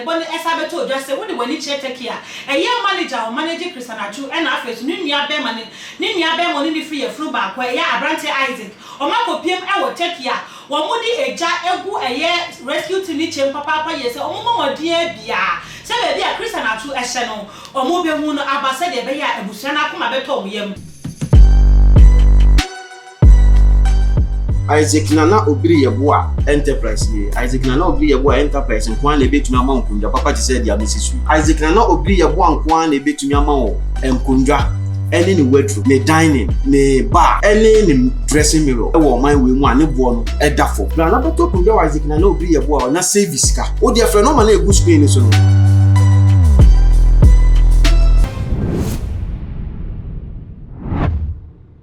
amanebɔ no san bɛtɔɔ dwa sɛ wode w'ani kyerɛ Turkey a, ɛyɛ manager a ɔmanage Chris Anatwo ɛna afei nso ne nua bɛɛma ne ne nua bɛɛma ɔne no firi yafunu baako a ɛyɛ abranteɛ Isaac. Wɔn akɔpiem wɔ Turkey a wɔn de egya agu ɛyɛ rescue team no kyɛm papaapa yie sɛ wɔn mmɔ mmɔden ara biara sɛ baabi a Chris Anatwo hyɛ no wɔn bɛhu no aba sɛdeɛ ɛbɛyɛ a abusua no akoma bɛtɔ wɔn yam. Isaac Nana Obiri Yeboah Enterprise nie. Isaac Nana Obiri Yeboah Enterprise nko ara na ebetumi ama wo nkonnwa papa te sɛ deɛ abɛsi so yi. Isaac Nana Obiri Yeboah nko ara na ebetumi ama wo nkonnwa ne ne wardrobe, ne dining, ne bar ne ne dressing mirror wɔ ɔman wei mu a ne boɔ no da fam. Bra na bɛtɔ akonnwa wɔ Isaac Nana Obiri Yeboah hɔ na save sika. Wo deɛ frɛ nɔma no a ɛgu screen no so no.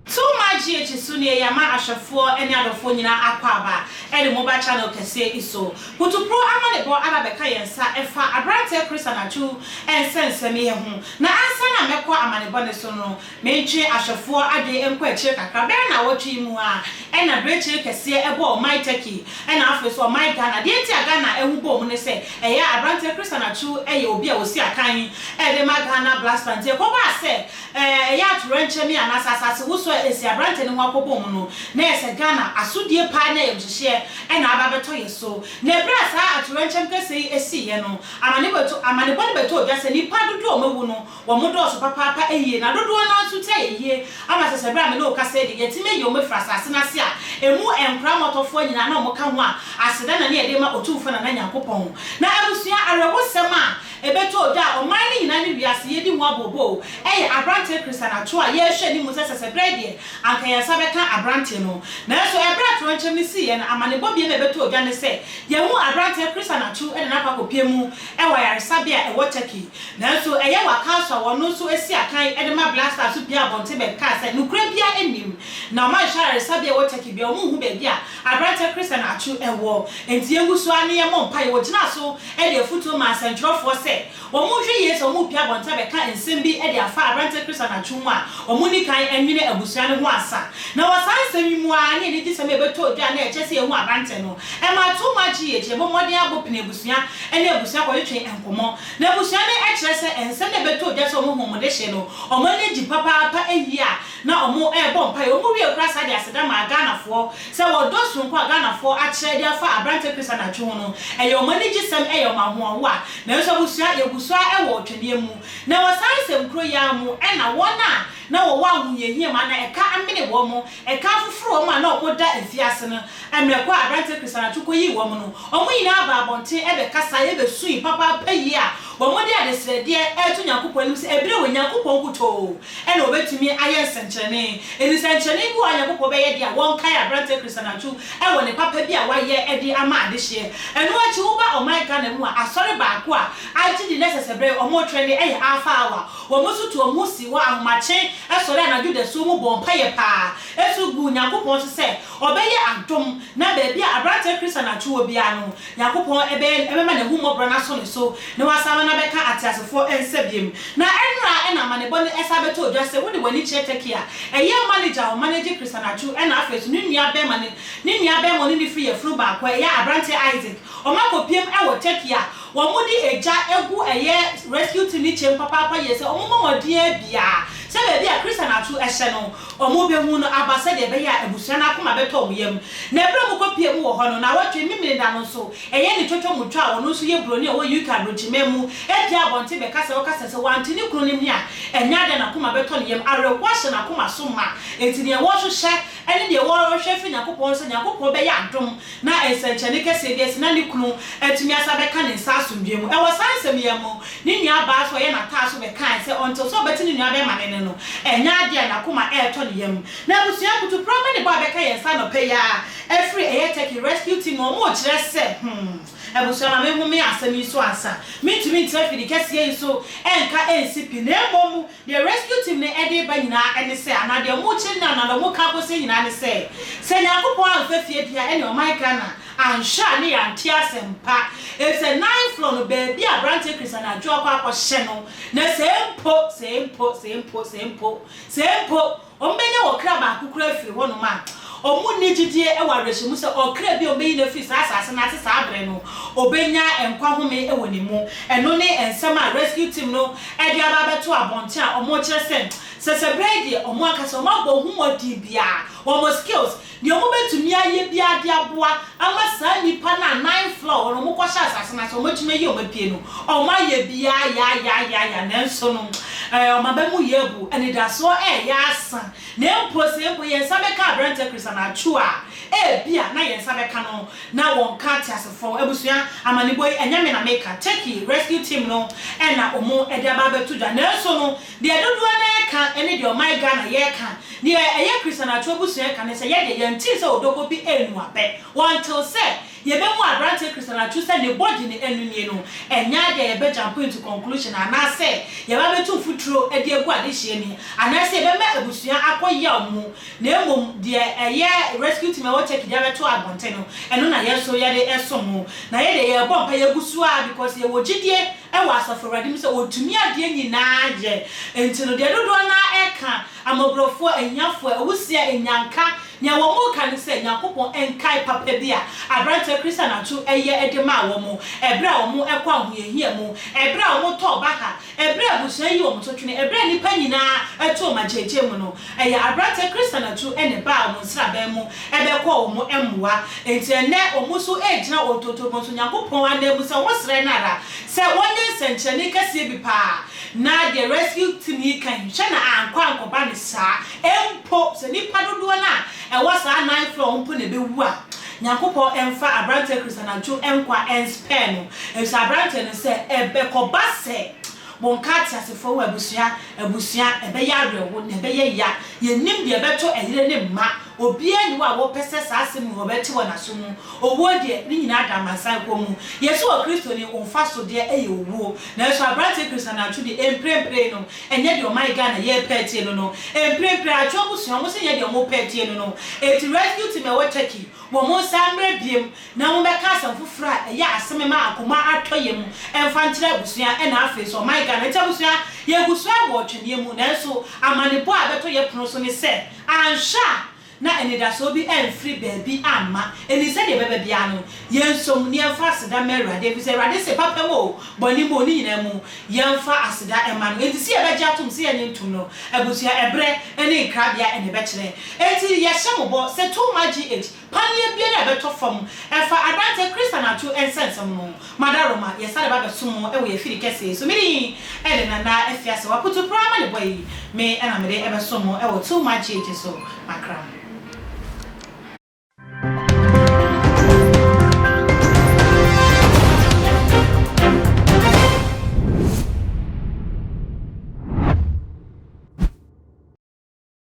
Too much GH so nie yama ahwɛfoɔ ne adɔfoɔ nyinaa akwaaba de mo ba channel kɛseɛ yi so. Putupro amanebɔ aba bɛka yɛn nsa ɛfa abranteɛ Chris Anatwu nsɛnsɛm yi ho. Na ansa na mɛkɔ amanebɔ no so no, mentwe ahwɛfoɔ adwene nkɔ akyire kakra. Bɛyɛ naawɔtwe yi mu ara ɛna brekyire kɛseɛ ɛbɔɔ ɔman Turkey ɛna afei nso ɔman Ghana. Deɛ nti a Ghana ɛho bɔɔ mu ne sɛ ɛyɛ abranteɛ Chris Anatwu yɛ obi a ɔsi akan de ma Ghana Blaster nti ɛkɔbaa sɛ Ɛyɛ atoyerɛnkyɛm yi anaasɛ asasewosow a esi aberante no ho akɔbɔ mu no, na ɛyɛ sɛ Ghana asodie paa ne ayamhyehyeɛ na aba abɛtɔ yɛ so. Na ɛberɛ a saa atoyerɛnkyɛm kɛseɛ yi siiɛ no, amanebɔ no bɛtɔɔ dwa sɛ nnipa dodoɔ a wɔawu no, wɔdɔɔso papaapa yie, na dodoɔ no ara nso ti ayɛ yie ama sɛ sɛ berɛ a me ne wo kasa yi deɛ, yɛatumi ayi wɔn afiri asase no ase a ɛmu nkwadaa mmɔtɔfoɔ nyinaa na wɔka ho a aseda na ne yɛde rema Otumfoɔ Nana Nyankopɔn. Na abusua, awerɛhosɛm a Ɛbɛtɔ dwa a ɔman no nyinaa ne wiase yɛdi ho abooboo yɛ aberanteɛ Christian Atsu a yɛrehwɛ anim sɛ sɛsɛberɛ yi deɛ anka yɛn nsa bɛka aberanteɛ no. Nanso ɛberɛ a toyerɛnkyɛm no siiɛ no amanebɔ biam a ɛbɛtɔɔ dwa ne sɛ yɛahu aberanteɛ Christian Atsu de no akɔ akɔpie mu wɔ ayaresabea a ɛwɔ Turkey. Nanso ɛyɛ Wakaso a ɔno nso asi akan de ma Black Stars so pue abɔnten bɛkaa sɛ nokorɛ biara nnim na wɔanhwɛ ayaresabea a ɛwɔ Turkey biara wɔnhu baabi a aberanteɛ Christian Atsu wɔ. Enti yɛngu so ara ne yɛmmɔ mpaeɛ. Wɔgyinaa so de afotuo maa asɛntwerɛfoɔ sɛ wɔnhwɛ yie sɛ wɔrepue abɔnten abɛka nsɛm bi de afa aberanteɛ Chris Anatwo ho a, wɔnni kan nnwene abusua no ho ansa. Na wɔ saa nsɛm yi mu ara ne anigyesɛm a ɛbɛtɔɔ dwa a na ɛkyerɛ sɛ yɛahu aberanteɛ no, ɛmaa Too Much GH bɔ mmɔden abɔ pini abusua ne abusua kɔtwetwe nkɔmmɔ. Na abusua no kyerɛ sɛ nsɛm no a ɛbɛtɔɔ dwa sɛ wɔahu wɔn dehye no, wɔn ani gye papaapa yie a na wɔrebɔ mpaeɛ. Wɔwiee koraa saa de aseda maa Ghanafoɔ Sɛ ɔdɔ soronko a Ghanafoɔ akyerɛ de afa aberanteɛ Chris Anatwe ho no, ɛyɛ wɔn anigyesɛm, ɛyɛ wɔn ahoɔhoa. Nanso abusua, yɛgu so ara wɔ ɔtwɛneɛ mu. Na wɔ saa nsɛm koro yi ara mu na wɔn a na wɔwɔ ahohiahia mu anaa ɛka amene wɔn, ɛka afoforo wɔn a na wɔda afiase no, mmerɛ ko a aberanteɛ Chris Anatwe kɔyii wɔn no, wɔn nyinaa baa abɔnten bɛkasaeɛ bɛsui papaapa yie a wɔde adesrɛdeɛ reto Nyankopɔn anim sɛ ɛberɛ wei Nyankopɔn nkutoo na obetumi ayɛ nsɛnkyerɛnne. Enti sɛnkyerɛnne bi wɔ hɔ a Nyankopɔn bɛyɛ de a wɔnkae aberanteɛ Chris Anatwo wɔ ne papa bi a wayɛ de ama adehyeɛ. Ɛno akyi woba ɔman Ghana mu a, asɔre baako a agye din na ɛsɛ sɛ berɛ yi wɔretwɛn no yɛ Alpha Hour. Wɔn nso tu wɔn ho si hɔ ahomakye sɔre anadwo dasuo mu bɔ mpaeɛ paa su gu Nyankopɔn so sɛ ɔbɛyɛ adom na baabi a aberanteɛ Chris Anatwo wɔ biara no Nyankopɔn bɛyɛ bɛma n'ahummɔborɔ no aso ne so, na wasan ama no abɛka ateasefoɔ nsa biom. Na ɛnora na amanebɔ no san bɛtɔɔ dwa sɛ wode w'ani kyerɛ Turkey a, ɛyɛ manager a ɔmanage Chris Anatwo ɛna afei nso ne nua bɛɛma ne ne nua bɛɛma ɔne no firi yafunu baako a ɛyɛ abranteɛ Isaac. Wɔn akɔpiem wɔ Turkey a wɔn de egya agu ɛyɛ rescue team no kyɛm papaapa yie sɛ wɔn mmɔ mmɔden ara biara sɛ baabi a Chris Anatwo hyɛ no wɔn bɛhu no aba sɛdeɛ ɛbɛyɛ a abusua no akoma bɛtɔ wɔn yam. Na ɛberɛ a wɔkɔpuee mu wɔ hɔ no, naawɔtwe Memeneda no nso, ɛyɛ ne twɔtwɔ mu twa a ɔno nso yɛ buroni a ɔwɔ UK aburokyiman mu apue abɔnten bɛkasa ɔkasa sɛ wante ne kunu no nne a, ɛnyɛ adeɛ a n'akoma bɛtɔ ne yam, awerɛhoɔ ahyɛ n'akoma so ma. Enti deɛ wɔrehwehwɛ ne deɛ wɔrehwɛ afiri Nyankopɔn hɔ sɛ Nyankopɔn bɛyɛ adom na nsɛnkyerɛnne kɛseɛ bi asi na ne kunu atumi asan abɛka ne nsa asomdwoeɛ mu. Ɛwɔ saa nsɛm yi ara mu, ne nuabaa nso a ɔyɛ n'ataaso bɛkae sɛ ɔntew sɛ ɔbɛte ne nuabɛrima no nne no, ɛnyɛ adeɛ a n'akoma retɔ ne yam. Na abusua kutupra amanebɔ a bɛka yɛn nsa anɔpa yi ara afiri ɛyɛ Turkey rescue team no, wɔrekyerɛ sɛ, hmm, abusua ma menhome asɛm yi so ansa. Mentumi ntena fidi kɛseɛ yi so nka nsi pi, na mmom deɛ rescue team no de reba nyinaa ne sɛ, anaa deɛ wɔrekyerɛ nyinaa anaa deɛ wɔreka akɔsie nyinaa ne sɛ, sɛ Nyankopɔn amfa fie deɛ a, ɛne ɔman Ghana anhwɛ a ne yɛante asɛmpa, efisɛ ninth floor no baabi a aberanteɛ Chris Anadwo akɔ akɔhyɛ no, na sɛ mpo, sɛ mpo, sɛ mpo, sɛ mpo, sɛ mpo wɔbɛnya ɔkra baako koraa afiri hɔnom a, Wɔn nni gyidie wɔ awerɛhyɛmu sɛ ɔkra bi a wɔbɛyi no afiri saa asase no ase saa berɛ no, ɔbɛnya nkwa home wɔ ne mu. Ɛno ne nsɛm a rescue team no de aba abɛto abɔnten a wɔrekyerɛ sɛ, sɛsɛ berɛ yi deɛ wɔn ankasa wɔabɔ ho mmɔden biara, wɔn skills, deɛ wɔbɛtumi ayɛ biara de aboa ama saa nnipa no a ninth floor hɔ no wɔkɔhyɛ asase no ase wɔatumi ayi wɔn apue no, wɔayɛ biara yaayaayaayaa nanso no wɔn aba mu yɛ abu, anidasoɔ reyɛ asa. Na mpo sɛ mpo yɛn nsa bɛka aberanteɛ Christian Atsu a, ebia na yɛn nsa bɛka no na wɔnka ateasefoɔ. Abusua, amanebɔ yi, ɛnyɛ me na meka. Turkey rescue team no na wɔde aba abɛto dwa. Nanso no, deɛ dodoɔ no ara reka ne deɛ ɔman Ghana yɛreka, deɛ ɛyɛ Christian Atsu abusua reka ne sɛ, yɛdeɛ yɛntee sɛ Odoko bi renu abɛ. Wɔntee sɛ Yɛbɛhu aberanteɛ Christian Atsu sɛ ne body no ɛno nie no, ɛnyɛ adeɛ a yɛbɛ jump into conclusion anaasɛ yɛba abɛtu mfuturo de agu adehyeɛ ni anaasɛ yɛbɛma abusua akɔ yaw mu na mmom deɛ ɛyɛ rescue team a ɛwɔ Turkey de abɛto abɔnten no ɛno na yɛn nso yɛde resom mo na yɛdeɛ yɛrebɔ mpaeɛ yɛgu so ara because yɛwɔ gyidie wɔ Asafo Awurade mu sɛ ɔtumi adeɛ nyinaa yɛ nti no deɛ dodoɔ no ara ɛka amɔborɔfoɔ, ahiafoɔ, awusia, anyanka Nea wɔka ne sɛ Nyankopɔn nkae papa bi a aberanteɛ Christian Atsu yɛ de maa wɔn ɛberɛ a wɔn kɔ ahohiahia mu, ɛberɛ a wɔn tɔɔ baha, ɛberɛ a abusua yi wɔn to twene, ɛberɛ a nnipa nyinaa to wɔn agyeegyee mu no. Ɛyɛ aberanteɛ Christian Atsu na ɛbaa wɔn nsraban mu bɛkɔɔ wɔn mmoa. Enti ɛnnɛ wɔn nso regyina wɔn ntontobɔ so Nyankopɔn ananmu sɛ wɔsrɛ no ara sɛ wɔnyɛ nsɛnkyerɛnne kɛseɛ bi paa na deɛ rescue team yi ka yi, hwɛ na ankɔ ankɔba no saa. Mpo sɛ nnipa dodoɔ no a ɛwɔ saa ninth floor hɔ mpo na ɛbɛwu a, Nyankopɔn mfa aberanteɛ Chris Anadwo nkwa nspare no, ɛfisɛ aberanteɛ no sɛ ɛbɛkɔba sɛ wɔnka ateasefoɔ wɔ abusua abusua, ɛbɛyɛ awerɛho na ɛbɛyɛ ya, yɛnnim deɛ ɛbɛto ɛyere ne mma, obiara nni hɔ a wɔpɛ sɛ saa asɛm yi wɔbɛte wɔ n'aso mu, owuo deɛ ne nyinaa da amansan kɔn mu, yɛse wɔ Kristoni wo mfasodeɛ yɛ owuo, nanso aberanteɛ Chris Anadwo deɛ mprempren no Ɛnyɛ deɛ ɔman Ghana yɛ pɛ atie no no. Mprempren Atwo abusua wɔn se nyɛ deɛ wɔn pɛ atie no no. Enti rescue team a ɛwɔ Turkey wɔn nsa mmrɛ biem na wɔn bɛka asɛm foforɔ a ɛyɛ asem ma akoma atɔ yam mfa nkyerɛ abusua ɛna afei nso ɔman Ghana. Enti abusua yɛgu so ara wɔ ɔtwɛneɛ mu nanso amanebɔ a ɛbɛtɔ yɛ pono so ne sɛ anhwɛ a na anidasoɔ bi amfiri baabi amma. Enti sɛdeɛ ɛbɛba biara no, yɛnsom na yɛmfa aseda mma Awurade, ɛfiri sɛ Awurade se, papa mu oo, bɔne mu oo, ne nyinaa mu, yɛmfa aseda mma no. Enti sɛ yɛbɛgye atom, sɛ yɛnnye ntom no, abusua, ɛberɛ ne nkrabea na ɛbɛkyerɛ. Enti yɛhyɛ mo bɔ sɛ Too Much GH, paneɛ biara a ɛbɛtɔ fam ɛfa aberanteɛ Chris Anatwo nsɛnsɛm no ho, Madaroma, yɛsane ba bɛsom mo wɔ yɛn afiri kɛseɛ yi so. Me din de Nana Afiase, wakoto koraa ma ne bɔ yi, me na mede bɛsom mo wɔ Too Much GH so. Makram.